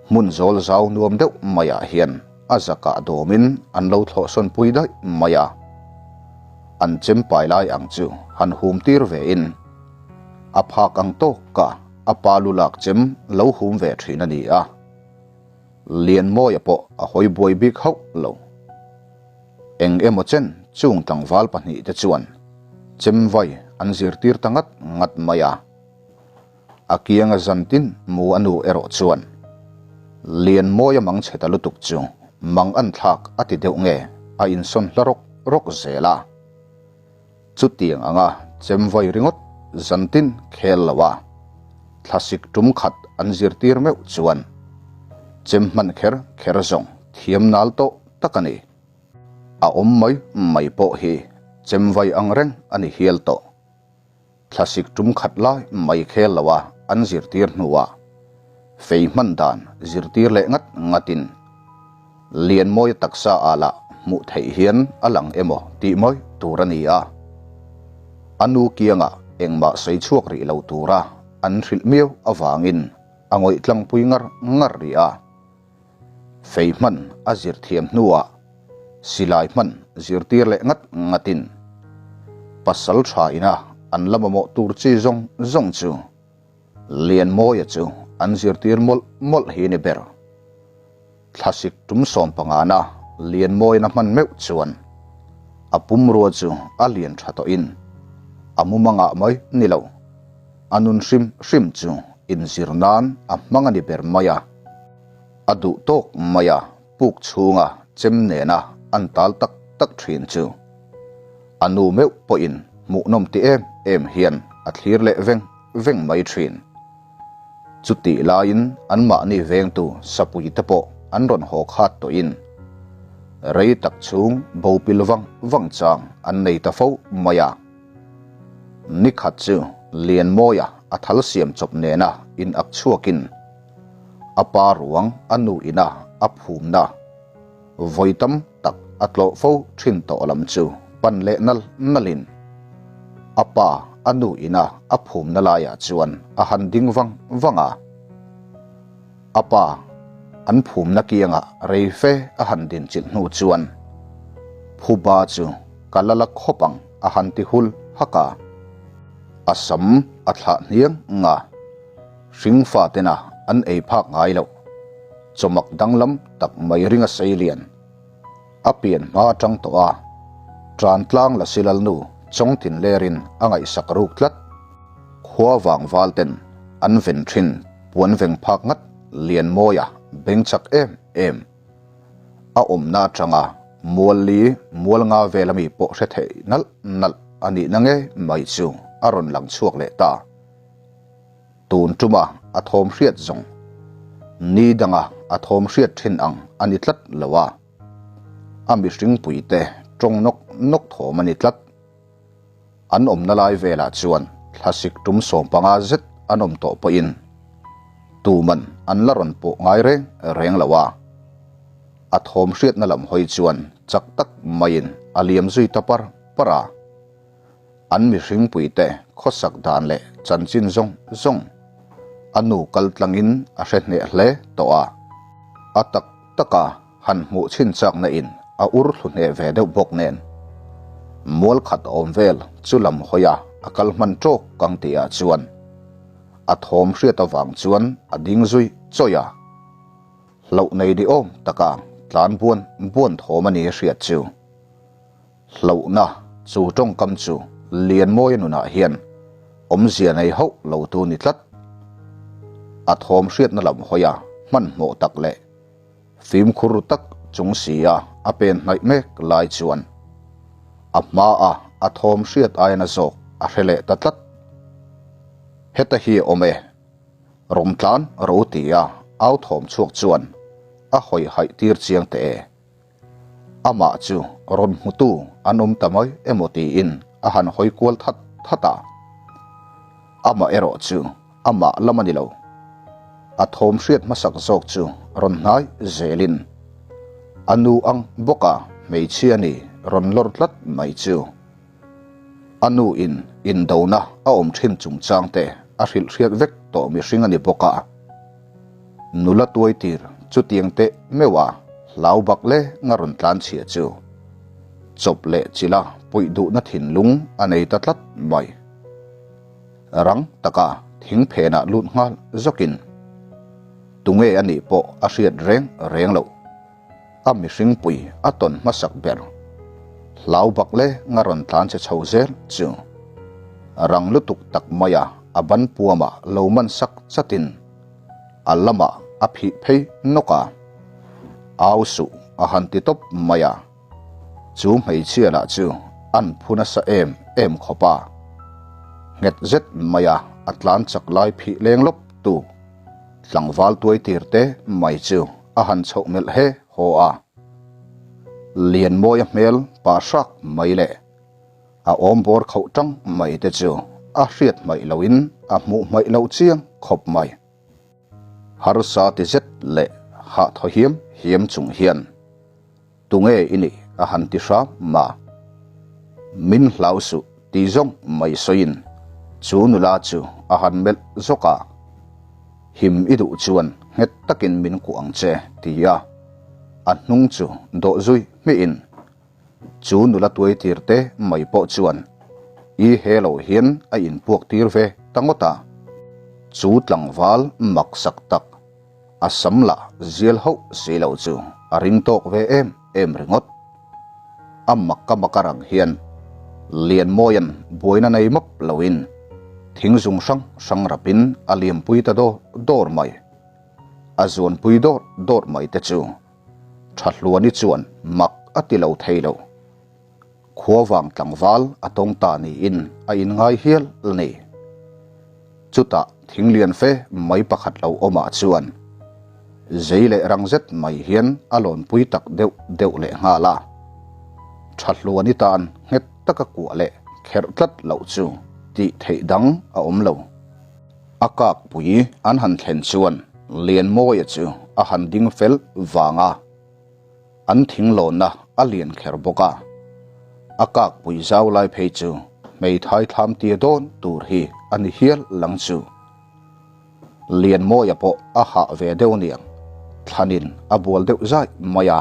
hmun zawl zau nuam deuh maiah hian a zakah dawmin an lo thlawhsawn pui daih mai a. An chem pai lai ang chu han hum tir vein a phak ang tawka a pa lu lak chem lo hum ve thin a ni a. Lianmawia pawh a hawi buai bik hauh lo. Eng emaw chen chung tlangval pahnihte chuan chem vai an zirtir ta ngat ngat mai a. A kianga zantin mu a nu erawh chuan Lianmawia mang chhe ta lutuk chu mang an thlak a ti deuh nge a insawn hla rawk rawk zel a. Chutiang anga chem vai ringawt zantin khel lo a, thlasik tum khat an zirtir meuh chuan chem hman kher kher zawng thiam nal tawh tak a ni. A awm mai mai pawh hi chem vai ang reng a ni hial tawh. Thlasik tum khat lai mai khel lo a an zirtir hnuah fei hman dan zirtir leh ngat ngatin Lianmawia taksa ah lah hmuh theih hian a lang emaw tih mawi tur a ni a. A nu kiangah engmah sawi chhuak rih lo tura an hrilh miau avangin a ngawih tlangpui ngar ngar rih a. Fei hman a zir thiam hnuah silai hman zirtir leh ngat ngatin pasal tha ina an la mamawh tur chi zawng zawng chu Lianmawia chu an zirtir mawlh mawlh hi ni ber. Thlasik tum sawmpangana Lianmawina hman meuh chuan a pumrua chu a lian tha tawhin a mumangah mai ni lo, a nun hrim hrim chu inzir nan a hmang a ni ber mai a. A duh tawk mai a, puk chhunga chem nena an tal tak tak thin chu a nu meuh pawhin hmuhnawm ti em em hian a thlir leh veng veng mai thin. Chutih laiin anmahni vengtu sapui te pawh an rawn haw khat tawhin rei tak chhung bo pil vang vang chang an nei ta fo mai a. Nikhat chu Lianmawia a thal siam chawp nena in ak chhuakin a pa ruang a nu ina a phumna vawi tam tak a tlawh fo thin tawh lam chu pan leh nal nalin a pa a nu ina a phumna laiah chuan a han ding vang vang a. A pa an phumna kiangah rei fe a han din chilh hnu chuan phuba chu ka la la khawp ang a han ti hul hak a. A sam a thlah hniang nga. Hringfa tena an ei phak ngai loh chawmak danglam tak mai ringa sei lian a pian hma atang tawh a, tan tlang la silal nu chawngtin lerin a ngaihsak ruk tlat. Khua vangval ten an ven thin puan veng phak ngat Lianmawia beng chak em em. A awmna atanga mual li mual nga vel ami pawh hre theih nalh nalh a nihna ngei mai chu a rawn lang chhuak leh ta. Tun tuma a thawm hriat zawng ni danga a thawm hriat thin ang a ni tlat lo a, a mihring puite tawng nawk nawk thawm a ni tlat. An awmna lai velah chuan thlasik tum 15 zet an awm tawh pawhin tuman an la rawn pawh ngai reng reng lo a, a thawm hriatna lam hawi chuan chak tak maiin a liam zui ta par par a. An mihringpuite khawsak dan leh chanchin zawng zawng a nu kal tlangin a hre hneh hle tawh a. A tak taka han hmuh chhin chakna in a ur thlu hneh ve deuh bawk nen mual khat awm vel chu lam hawi a a kal hman tawk kang tihah chuan a thawm hriat avang chuan a ding zui chawih a. Hlauh nei ni awm taka tlan buan buan thawm a ni hriat chu. Hlauhna chu tawngkam chu Lianmawia nunah hian awmzia nei hauh lo tu ni tlat. A thawm hriatna lam hawi a hmanhmawh tak leh fimkhur tak chung si a a pen hnaih mek lai chuan a hma a a thawm hriat aia na zawk a hre leh ta tlat. Heta hi a awm e, rawn tlan ro ti a au thawm chhuak chuan a hawi haih tir chiang teh e. Amah chu rawn hmutu an awm ta mai emaw tiin a han hawi kual that that a. Amah erawh chu amah lam a ni lo. A thawm hriat hmasak zawk chu rawn hnai zelin a nu ang bawka hmeichhia ni rawn lawr tlat mai chu a nu in indona a awm thin chungchang te a hrilh hriat vek tawh mihring a ni bawk a. Nula tuai tir chutiang teh meuh a hlau bak le nga rawn tlan chhia chu chawp leh chila puih duhna thinlung a nei ta tlat mai. Rang taka thing phenah lut nghal zawkin tunge a nih pawh a hriat reng reng loh. A mihring pui a tawn hmasak ber hlau bak le nga rawn tlan che chho zel chu rang lutuk tak maia a ban puamah lo man sak chatin a lamah a phih phei nawk a, au suh a han ti tawp mai a, chu hmeichhia lah chu an phu nasa em em khawp a, nghet zet maia a tlan chak lai phih leng lawp tu tlangval tuai tir te mai chu a han chhoh melh he haw a, Lianmawia hmel pa hrak mai leh a awm bawr khauh tang mai te chu a hriat hmaih loin a hmuh hmaih loh chiang khawp mai. Harsa ti zet leh hah thaw hiam hiam chung hian Tunge i nih a han ti hram ma. Min hlau suh ti zawng mai sawiin chu nula chu a han melh zawk a. Him i duh chuan nghet takin min kuah ang che ti a, a hnung chu dawh zui hmihin chu nula tuai tir te mai pawh chuan i he lo hian a inpuak tir ve ta ngawt a. Chu tlangval mak sak tak a sam lah zial hauh si lo chu a ring tawk ve em em ringawt. A mak a mak a rang hian Lianmawia'n buaina nei map loin thing zung hrang hrang rapin a liampui ta dawr dawr mai. A zuanpui dawr dawr mai te chu Thahluani chuan mak a ti lo thei lo. Khuavang tlangval a tawng ta niin a inngai hial a ni. Chutah thing lian fe mai pakhat lo awmah chuan zei leh rang zet mai hian a lawnpui tak deuh deuh leh nghal a. Thahluani tan nghet taka kuah leh kherh tlat loh chu tih theih dang a awm lo. A kakpui an han thlen chuan Lianmawia chu a han ding fel vang a. An thing lawnna a lian kher bawk a, a kakpui zau lai phei chu hmeithai thlam tir dawn tur hi a ni hial lang chu. Lianmawia pawh a hah ve deuh aniang, thlanin a bual deuh zai mai a.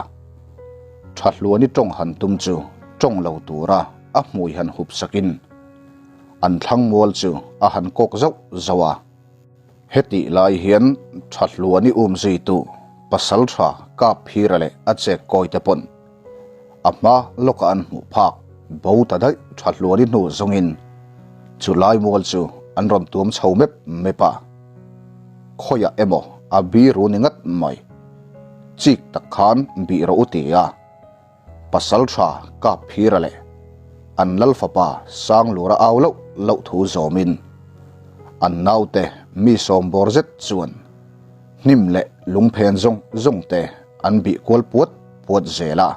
Thahluani tawng han tum chu tawng lo tura a hmui han hup sakin an thlang mual chu a han kawk zauh zauh a. Hetih lai hian Thahluani umzuitu Pasaltha Kapphira leh a chek kawi te pawn a hma lawka an hmuh phak bo ta daih Thahluani hnu zawngin chu lai mual chu an rawn tuam chho mep mep a. Khawiah emaw a biru ni ngat mai. Chik tak khan bih rawh u ti a. Pasaltha Kapphira leh an lal fapa Sanglura au loh loh thu zawmin an naute mi sawmbawr zet chuan hnim leh lungphen zawng zawng te an bih kual puat puat zel a.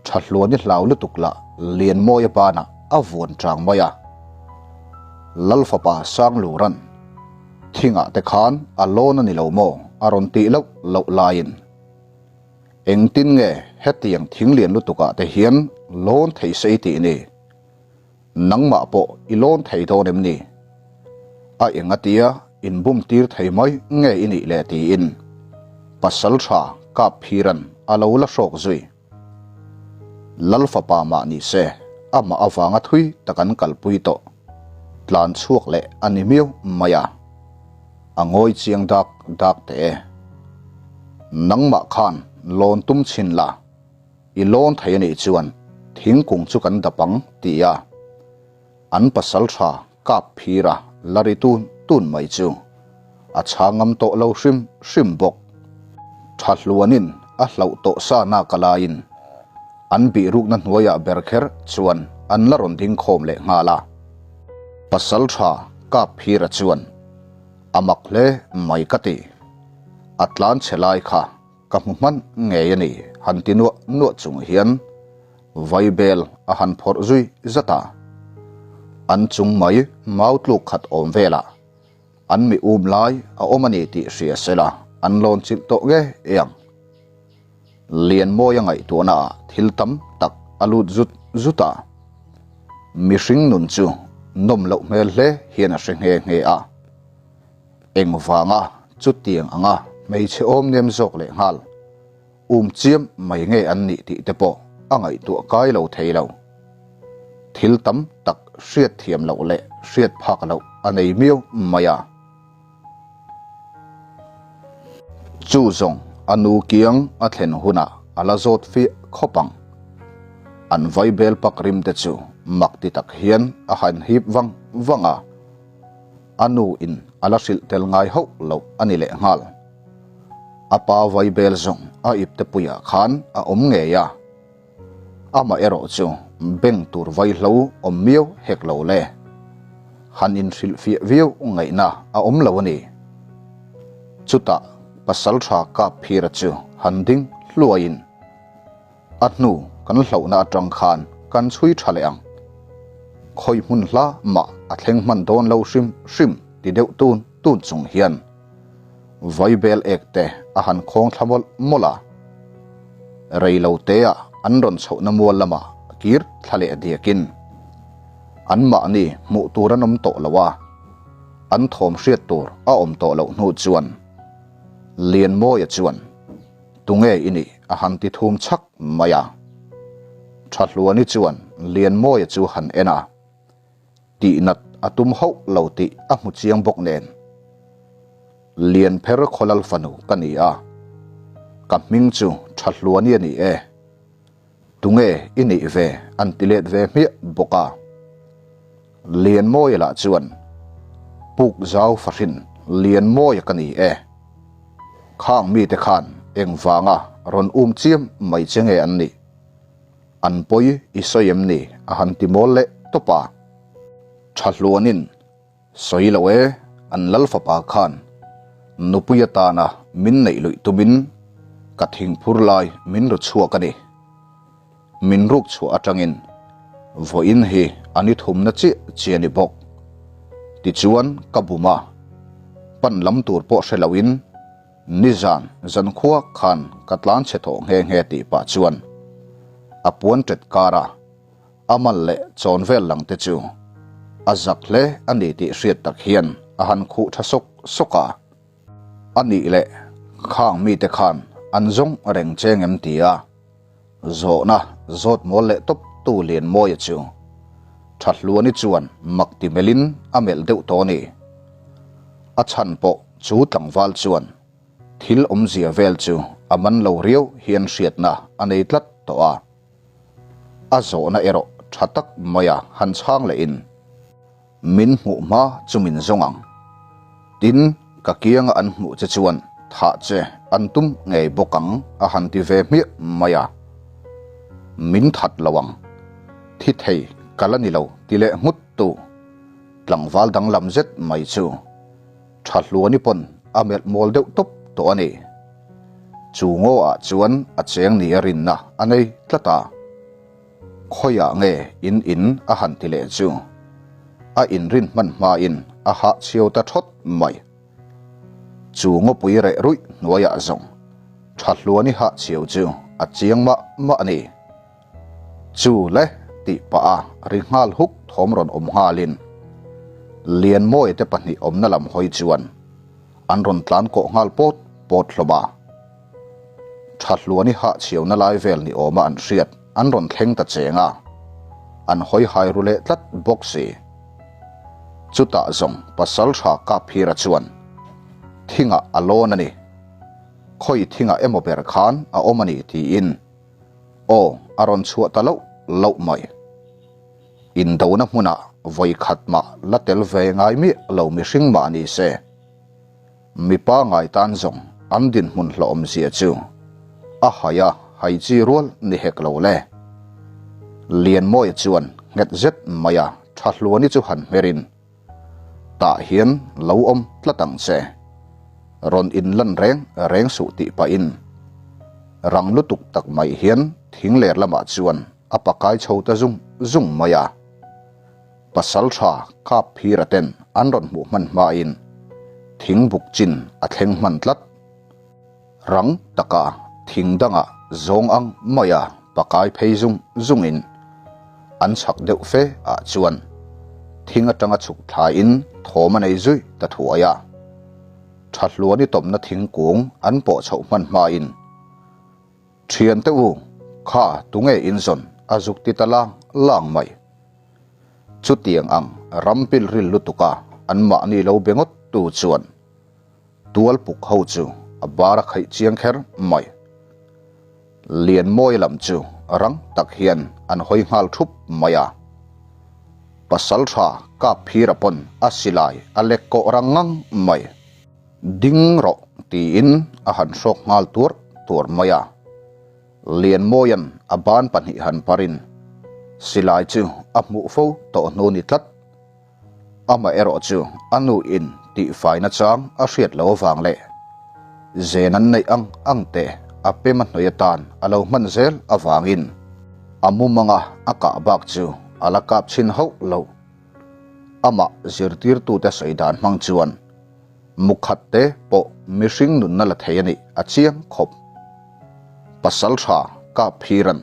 Thahluani hlau lutuk lah Lianmawia banah a vuan chang mai a. Lal fapa Sangluran thingah te khan a lawn a ni lo maw a rawn tih loh loh laiin, Engtin nge hetiang thing lian lutukah te hian lawn thei se i tih ni? Nangmah pawh i lawn thei dawn em ni? A eng atia inbum tir thei mai nge i nih le tiin pasal tha Kapphira'n a lo la hrawk zui. Lal fapa mah ni se amah avanga thui tak an kalpui tawh tlan chhuak leh a ni miau mai a. A ngawi chiang dak dak teh e. Nangmah khan lawn tum chhin la, i lawn thei a nih chuan thingkung chu kan dap ang ti a, an pasal tha kap phir a la ri tun tun mai chu a chhang ngam tawh lo hrim hrim bawk. Tha hluanin a hlauh tawh sa nak alaiin an bihrukna hnuaiah ber kher chuan an la rawn ding khawm leh nghal a. Pasaltha Kapphira chuan a mak hle mai ka ti. A tlan chhe lai kha ka hmu hman ngei a ni han ti nuah nuah chung hian vaibel a han phawrh zui zat a. An chung mai mau tluk khat awm velah an mi um lai a awm a ni tih hria sela an lawn chilh tawh nge ang. Lianmawia ngaihtuahna ah thil tam tak a lut zut zut a. Mihring nun chu nawm loh hmel hle hian a hre nghe nghe a. Engvanga chutiang anga hmeichhe awm nem zawk leh nghal um chiam mai nge an nih tih te pawh a ngaihtuah kai lo thei lo. Thil tam tak hriat thiam loh leh hriat phak loh a nei miau mai a. Chu zawng a nu kiang a thlen hunah a la zawt fiah khawp ang. An vaibel pak rim te chu mak ti tak hian a han hip vang vang a. A nu in a la hrilh tel ngai hauh loh a ni leh nghal. A pa vaibel zawng a ipte puiah khan a awm ngei a. Amah erawh chu beng tur vaihlo awm miau hek lo le. Han inhrilhfiah viau ngaihna a awm lo a ni. Chutah Pasaltha Kapphira chu han ding hluaiin a hnu kan hlauhna atang khan kan chhui tha leh ang. Khawi hmun hla mah a thleng hman dawn lo hrim hrim ti deuh tun tun chung hian Vaibel ek te a han khawng thla mawlh mawlh a. Rei lo te ah an rawn chhohna mual lamah kir thla leh diakin anmahni hmuh tur an awm tawh lo a, an thawm hriat tur a awm tawh loh hnu chuan Lianmawia chuan Tunge i nih a han ti thum chhak mai a. Thahluani chuan Lianmawia chu han en a. Tihnat a tum hauh lo tih a hmu chiang bawk nen. Lianpher Khawlal fanu ka ni a, ka hming chu Thahluani a ni e. Tunge i nih ve an ti let ve hmiah bawk a. Lianmawia lah chuan, Puk zau fahrin Lianmawia ka ni e. Khang mite khan engvanga rawn um chiam mai che nge an nih? An pawi i sawi em ni? a han ti mawl leh tawp a. Tha hluanin, Sawi lo e, an lal fapa khan nupui atana min neih luih tumin ka thingphur lai min ru chhuak a ni. Min ruk chhuah atangin vawiin hi a ni thumna chiah chiah a ni bawk. Tichuan ka bum a, pan lam tur pawh hre loin, Nizan zankhua khan ka tlan chhe tawh nghe nghe tih pah chuan a puan ṭet kara a mal leh chawn vel lang te chu a zak hle a ni tih hriat tak hian a han khuh ṭha sawk sawk a. A nih leh khang mite khan an zawng reng cheng em ti a zawhna zawt mawl leh tawp tu Lianmawia chu Ṭhahluani chuan mak ti melhin a melh deuh tawh a ni. A chhan pawh Chu tlangval chuan thil awmzia vel chu a man lo riau hian hriatna a nei tlat tawh a. A zawhna erawh tha tak maia han chhang lehin, Min hmuh hma chu min zawng ang. Tin, ka kianga an hmuh che chuan thah che an tum ngei bawk ang a han ti ve hmiah mai a. Min that lo ang. Thi thei ka la ni lo ti leh nghut tu tlangval danglam zet mai chu. Tha hluani pawn a melh mawl deuh tawp tawh a ni. Chu ngaw ah chuan a cheng ni a rinna a nei tlat a. Khawiah nge in in a han ti leh chu a inrin hman hmain a hah chhiau ta thawt mai. Chu ngawpui reh ruih hnuaiah zawng tha hluani hah chhiau chu a chiang mah mah a ni. Chu le tih pah a ri nghal huk thawm rawn awm nghalin Lianmawia te pahnih awmna lam hawi chuan an rawn tlan kawh nghal pawt pawt hlawm a. Thahluani hahchhiauna lai vel ni awma an hriat an rawn thleng ta cheng a, an hawi hai ru leh tlat bawk si. Chutah zawng Pasaltha Kapphira chuan thingah a lawn a ni, khawi thingah emaw ber khan a awm a ni tiin Aw, a rawn chhuah ta loh loh mai. Indona hmunah vawi khat mah la tel ve ngai miah lo mihring mah ni se. Mipa ngai tan zawng an dinhmun hlawhawmzia chu A hai a hai chi rual ni hek lo le. Lianmawia chuan nghet zet mai a Thahluani chu han hmerin, Tah hian lo awm tlat ang che. Rawn inlan reng reng suh tih pahin rang lutuk tak mai hian thing ler lamah chuan a pakai chho ta zung zung mai a. Pasaltha kap phira ten an rawn hmuh hman hmain thing buk chin a thleng hman tlat. Rang taka thing dangah zawng ang maia pakai phei zung zungin an chhak deuh fe ah chuan thing atanga chhuk thlaiin thawm a nei zui ta thuai a. Thahluani tawmna thingkung an pawh chhoh hman hmain Thiante u, kha tunge in zawn a zuk ti ta lang lang mai. Chutiang ang ram pilril lutuka anmahni lo be ngawt tu chuan Tual puk ho chu a bar a khaih chiang kher mai. Lianmawia lam chu rang tak hian an hawi nghal thup mai a. Pasaltha kap phira pawn a silai a lek kawh rang ngang mai. Ding rawh tiin a han hrawk nghal tuar tuar mai a. Lianmawia'n a ban pahnih han parin silai chu a hmuh fo tawh hnu ni tlat. Amaherawh chu a nu in tihfai nachang a hriat lo avang leh zen an neih ang ang te a pem a hnawih atan a lo hman zel avangin a mumanga a kah bak chu a la kap chhin hauh lo. Amah zirtirtute sawi dan hmang chuan mukhat te pawh mihring nunna la thei a nih a chiang khawp. Pasaltha kap phiran.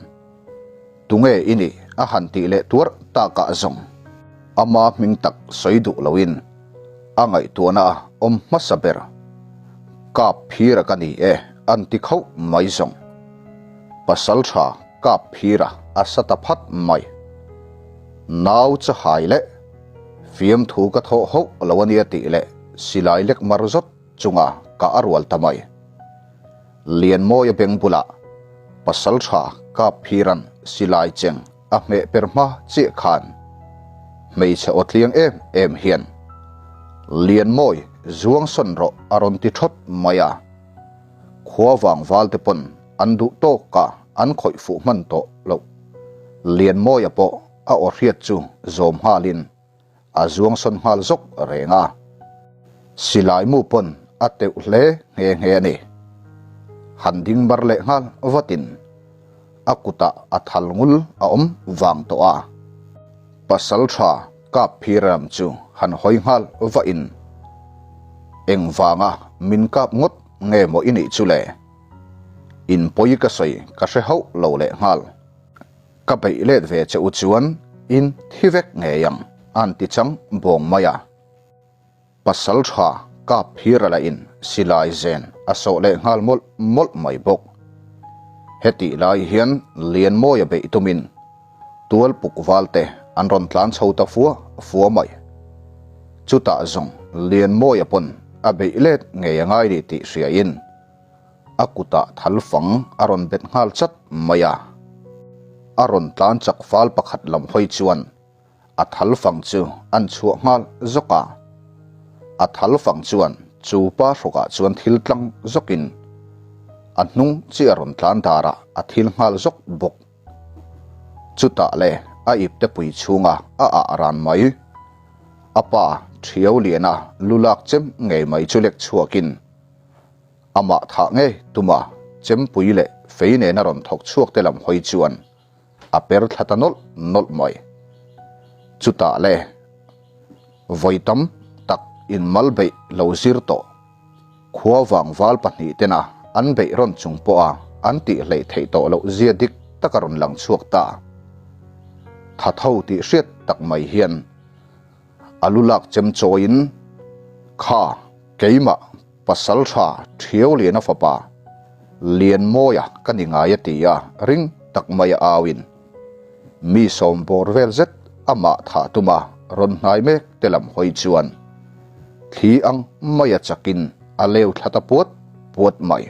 Tunge i nih? a han tih leh tuarh takah zawng ama hming tak sawi duh loin a ngaihtuahna a awm hmasa ber. Kap phira ka ni e an ti khauh mai zawng. Pasaltha kap phira a sa ta phat mai. Nau chahai leh fiamthu ka thawh hauh lo a nia tih leh silai lek mar zawt chunga ka a rual ta mai. Lianmawia beng bulah Pasaltha Kaphiran silai cheng a hmeh per hma chiah khan hmeichhe aw tliang em em hian Lianmawi zuang sawn rawh a rawn ti thawt mai a. Khua vang val te pawn an duh tawk a an khawih fuh hman tawh loh. Lianmawia pawh a aw hriat chu zawm nghalin A zuang sawn nghal zawk reng a, silai mu pawn a teuh hle nghe nghe a ni. Han ding bar leh nghal vatin a kutah a thal ngul a awm vang tawh a. Pasal tha kap phir lam chu han hawi nghal vahin, Engvanga min kap ngawt nge maw i nih chu le? In pawi ka sawi ka hre hauh lo leh nghal. Ka beih let ve che u chuan in thi vek ngei ang an ti chang bawng mai a. Pasal tha kap phir a la in silai zen a sawh leh nghal mawlh mawlh mai bawk. Hetih lai hian Lianmawia beih tumin tual puk val te an rawn tlan chho ta fua fua mai. Chutah zawng Lianmawia pawn a beih let ngei a ngai ni tih hria in A kutah thal fang a rawn bet nghal chat mai a. A rawn tlan chak fal pakhat lam hawi chuan a thal fang chu an chhuah nghal zawk a. A thal fang chuan chu pa hrawkah chuan thil tlang zawkin a hnung chi a rawn tlan darah a thil nghal zawk bawk. Chutah le a ipte pui chhunga a ah ran mai. A pa Thiau Liana lu lak chem ngei mai chu lek chhuakin Amah thah ngei tuma chempui leh fei nena rawn thawk chhuak te lam hawi chuan a per thla ta nawlh nawlh mai. Chutah le vawi tam tak inmal beih lo zir tawh khua vangval pahnih tena an beih rawn chung pawha an tih hleih theih tawh loh zia dik taka rawn lang chhuak ta. Tha tho tih hriat tak mai hian a lu lak chem chawiin, Kha keimah Pasal tha Thiau Liana fapa Lianmawia ka ni ngai a ti a, ring tak mai a auin mi sawm bawr vel zet amah thah tuma rawn hnai mek te lam hawi chuan thli ang mai a chakin a leu thla ta puat puat mai.